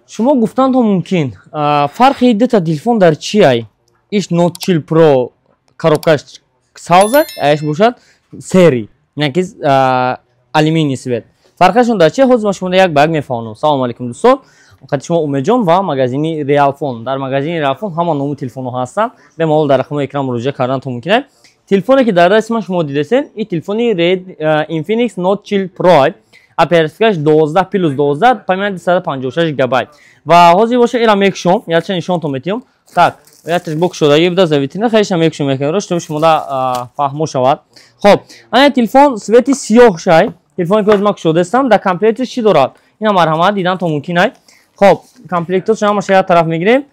Шумо гуфтанто мумкин, фарқи дута телефон дар чи ай? Иш Note 40 Pro коробкаш савза, аш бошад серый, яъне ки алюминий цвет. Фарқашон дар чи? Ҳозир ман шумо як ба як мефаҳмонам. Салому алейкум, дӯстон, қати шумо Умедҷон ва магазини Реалфон. Дар магазини Реалфон ҳама номи телефонҳо ҳастанд, бемалол дар рақамҳои экран муроҷиа карданто мумкин аст. Телефоне, ки дар дасти ман шумо дидесен, ин телефони Infinix Note 40 Pro, оперативкаш 12+12, память 256 гигабайт. Ва ҳозир боша ира мекушом, якча нишонтон метиҳам. Так, якчаш бо кушодагӣ буда за витрина, хелеша мекушом якро, чтобы шумода фаҳмо шавад. Хоб, ана телефон цвети сиёҳ шай. Телефоне, ки ҳозир ман кушодаистам, дар комплекташ чӣ дорад? Ина марҳамат, дидан то мумкин ай. Хоб, комплектош ҳамаша як тараф мегирем.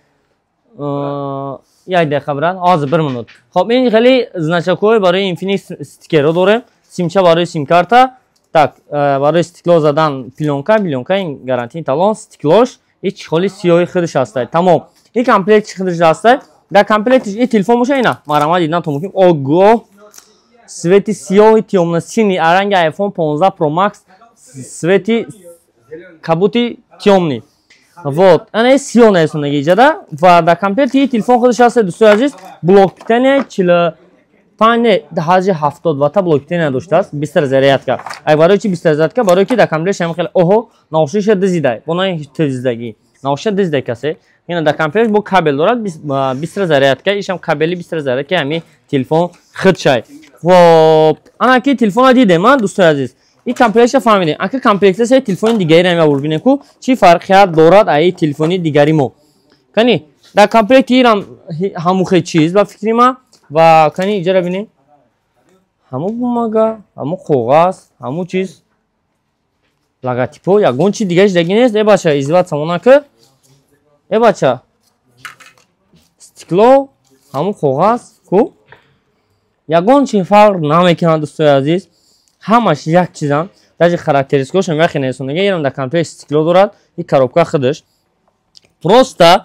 Як дақиқа, брат, ҳозир, бір минут. Хоб, ин хеле значокҳои барои Infinix, стикерҳо дорем, симча барои симкарта, так, барои стекло задан плёнка, плёнка ин гарантийный талон, стеклош и чехоли сиёҳи худаш ҳастай. Тамом, ин комплекти худаш ҳастай. Дар комплектиш ин телефон боша, ина марҳамат, дидан то мумкин. Ого, цвети сиёҳи тёмно-синий, ранги iPhone 15 Pro Max, цвети кабути тёмный. Вот ана сиёҳ нарисондаги иҷада. Ва дар комплекти телефон худаш ҳаста, дӯстои азиз, блок питания 45, ҳаҷи 70 вата блок питания доштааст, быстрая зарядка. Ай барои чи быстрая зарядка? Барои ки дар комплект ҳам хеле оҳо наушниша дизидай, бо на дизидагӣ, наушниша дизидай касе. Ина дар комплект бо кабел дорад, быстрая зарядка, ишам кабели быстрая зарядка ҳами телефон худшай. Хоб, ана ки телефона дидем, а, дӯстои азиз, ин комплектша фаҳмидем. Ака комплекташа телефони дигари ҳам явур бинем, ку чӣ фарқият дорад аи телефони дигари мо. Кани, дар комплекти ирам ҳамухе чиз ба фикри ман. Ва кани, иҷара бинем, ҳамун бумага, ҳамун коғаз, ҳамун чиз, логотипҳо, ягон чи дигариш даги нест. Э бача, издеваться монака, э бача, стекло, ҳамун коғаз ку, ягон чи фарқ намекунад. Дӯстои азиз, ҳамаш як чизанд, даже характеристикашам яхе несондага. Ирам дар комплект стекло дорад, и коробка худаш. Просто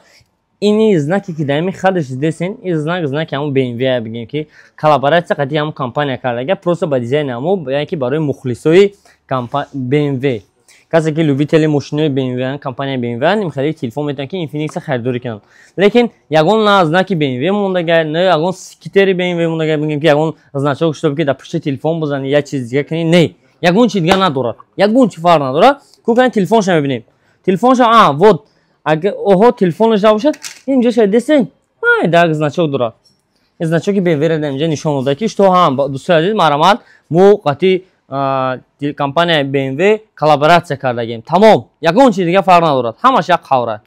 ини знаке, ки дар ими хадаш дидесен, ин знак знаки ҳамун BMW, бигем ки коллаборация қати ҳамун компания кардага, просто ба дизайни ҳамун, яъне ки барои мухлисои BMW, касе ки любители мошинои BMW, компания BMW, им хеле телефон метавонад ки Infinix харидорӣ кунанд. Лекин ягон на знаки BMW мондага, на ягон стикери BMW мондага, бигем ки ягон значок, чтобы ки дар пушти телефон бизани, як чиз дига кунӣ. Не, ягон чи дига надорад, ягон чи фарқ надорад. Ку кани, телефонша мебинем, телефонша. А вот агар оҳо телефонаш набошад, инҷо ша десен, ай значок дорад, ин значоки BMW инҷа нишон дода, ки что ҳам, дӯстои азиз, марҳамат, мо қати компанияи BMW коллаборация кардагем. Тамом, ягон чиз дига фарқ надорад, ҳамаш як қавра.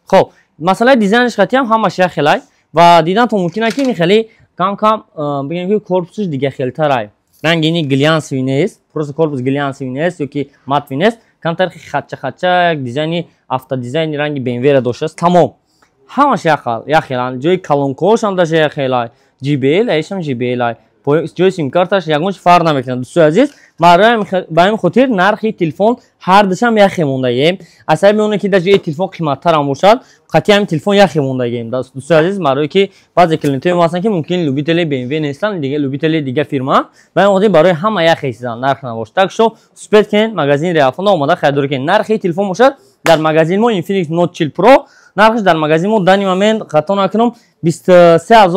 Хоб, масъалаи дизайнаш қатиам ҳамаш як хелай. Ва диданто мумкин аст, ки ин хеле кам кам, бигем ки корпусаш дига хелтарай, ранги ини глянцевый нест, просто корпус глянцевый нест ёки матовый нест, камтар хатча хатча, як дизайни автодизайни ранги BMW доштааст. Тамом, ҳамаш як хеланд. Ҷои колонкаҳошам даже як хелай, JBL айшам JBL ай, ҷои симкарташ ягон чи фарқ намекунад. Дӯстои азиз, ба ҳамин хотир нархи телефон ҳардушам яхе мондагем. Аз сабаби оне ки даже телефон қиматтарам бошад, қатъи ҳамин телефон яхе мондагем. Дӯстои азиз, барое ки баъзе клиентҳои мо ҳастанд, ки мумкин любители BMW нестанд, любители дига фирма, ба ҳамин хотир барои ҳама яхе чизанд нарх набошад. Так что успеть кунед, магазини Реалфонда омода харидорӣ кунед. Нархи телефон бошад дар магазини мо Infinix Note 40 Pro, нархаш дар магазини мо данный момент, хато накунам, 23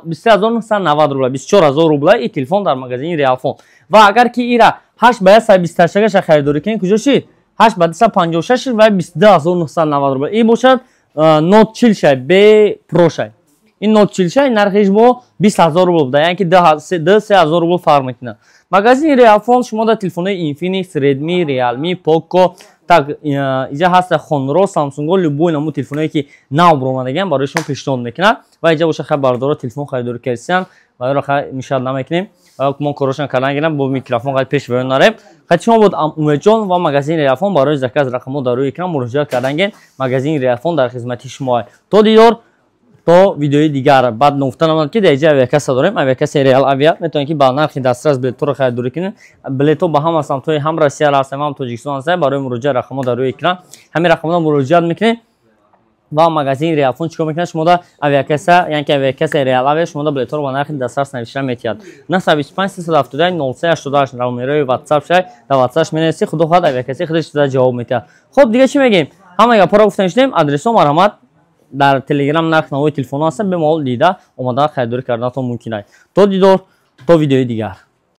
990 рубла, 24 000 рубла и телефон дар магазини Реалфон. Ва агар ки ира 8 ба 128 гаша харидорӣ кунед, куҷо шид, 8 ба 256 ва 22 990 рубла. И бошад Note 40 шай, бе Pro шай. Ин Note 40 шай, нархиш бо 20 000 рубл буда, яъне ки 2-3 ҳазор рубл фарқ мекунад. Магазини Реалфон шумо дар телефонҳои Infinix, Redmi, Realme, Poco, так, иҷа ҳаста Хонро, Samsung, любой намуд телефонҳое, ки нав баромадагиан, барои шумо пешниҳод мекунад. Ва иҷа боша, хай, бардоро телефон харидорӣ кардисиян ва ёро хай мешад намекунем, мо корошон кардан гирам, бо микрофон хай пеш баён нарем. Хай, шумо буд Умедҷон ва магазини Реалфон. Барои заказ рақамҳо дар рӯи экран, муроҷиат кардан ген. Магазини Реалфон дар хизмати шумо. То дидор, то видеои дигар. Баъд нуфта намонад, ки дар иҷа авиакасса дорем, авиакасса Реал Авиа. Метавонед, ки ба нархи дастрас билетҳоро харидорӣ кунед. Билетҳо ба ҳама самтҳои ҳам Россия ҳастанд, ҳам Тоҷикистон ҳастанд. Барои муроҷиат рақамҳо дар рӯи экран, ҳамин рақамҳо муроҷиат мекунед ва магазини Реалфон чикор мекунад? Шумода авиакасса, яъне ки авиакасса Реал Авиа шумода билетҳоро ба нархи дастрас навишта метиҳад. 925 371 03 88 номерои ватсап шай, дар ватсапш менависӣ, худо хоҳад, авиакасси худаш ҷавоб метиҳад. Хоб, дига чӣ мегӯем? Ҳама гапҳоро гуфта шудем. Адресҳо, марҳамат, дар Телеграм нарх навои телефонҳо ҳастанд, бемалол дида омада харидорӣ карданатон мумкин аст. То дидор, то видеои дигар.